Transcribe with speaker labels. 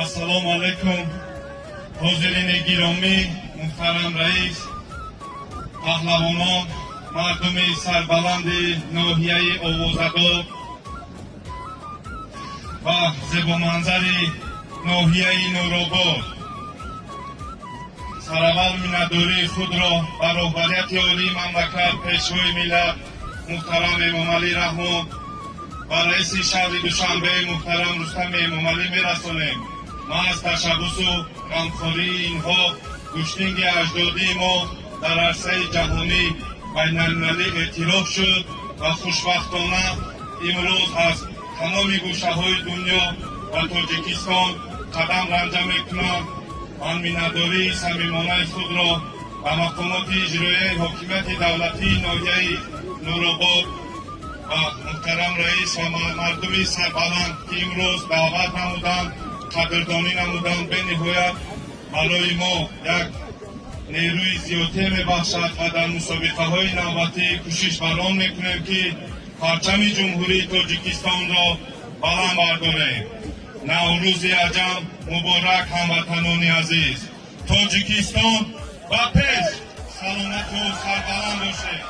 Speaker 1: Ассалому алайкум, ҳозирини гиромӣ, муҳтарам раис, паҳлавонон, мардуми сарбаланди ноҳияи овозадор ва зебоманзари ноҳияи Нуробод. Сараввал миннатдории худро ба роҳбарияти олии мамлакат, Пешвои миллат муҳтарам Эмомалӣ Раҳмон ва раиси шаҳри Душанбе муҳтарам Рустами Эмомалӣ мерасонем. Маҳз ташаббусу ғамхории инҳо гӯштинги аҷдодии мо дар арсаи ҷаҳонӣ, байналмилалӣ эътироф шуд ва хушбахтона имрӯз аз тамоми гӯшаҳои дунё ба Тоҷикистон қадам ранҷа мекунанд. Ман миннатдории самимонаи худро ба мақомоти иҷроияи ҳокимияти давлатии ноҳияи Нуробод ва муҳтарам раис ва мардуми сарбаланд, ки имрӯз даъват намуданд, қадрдонӣ намуданд, бениҳоят барои мо як нерӯи зиёде мебахшад ва дар мусобиқаҳои навбатӣ кӯшиш бар он мекунем, ки парчами Ҷумҳурии Тоҷикистонро баланд бардорем. Наврӯзи аҷам муборак, ҳамватанони азиз! Тоҷикистон ба пеш! Саломату сарбаланд бошед!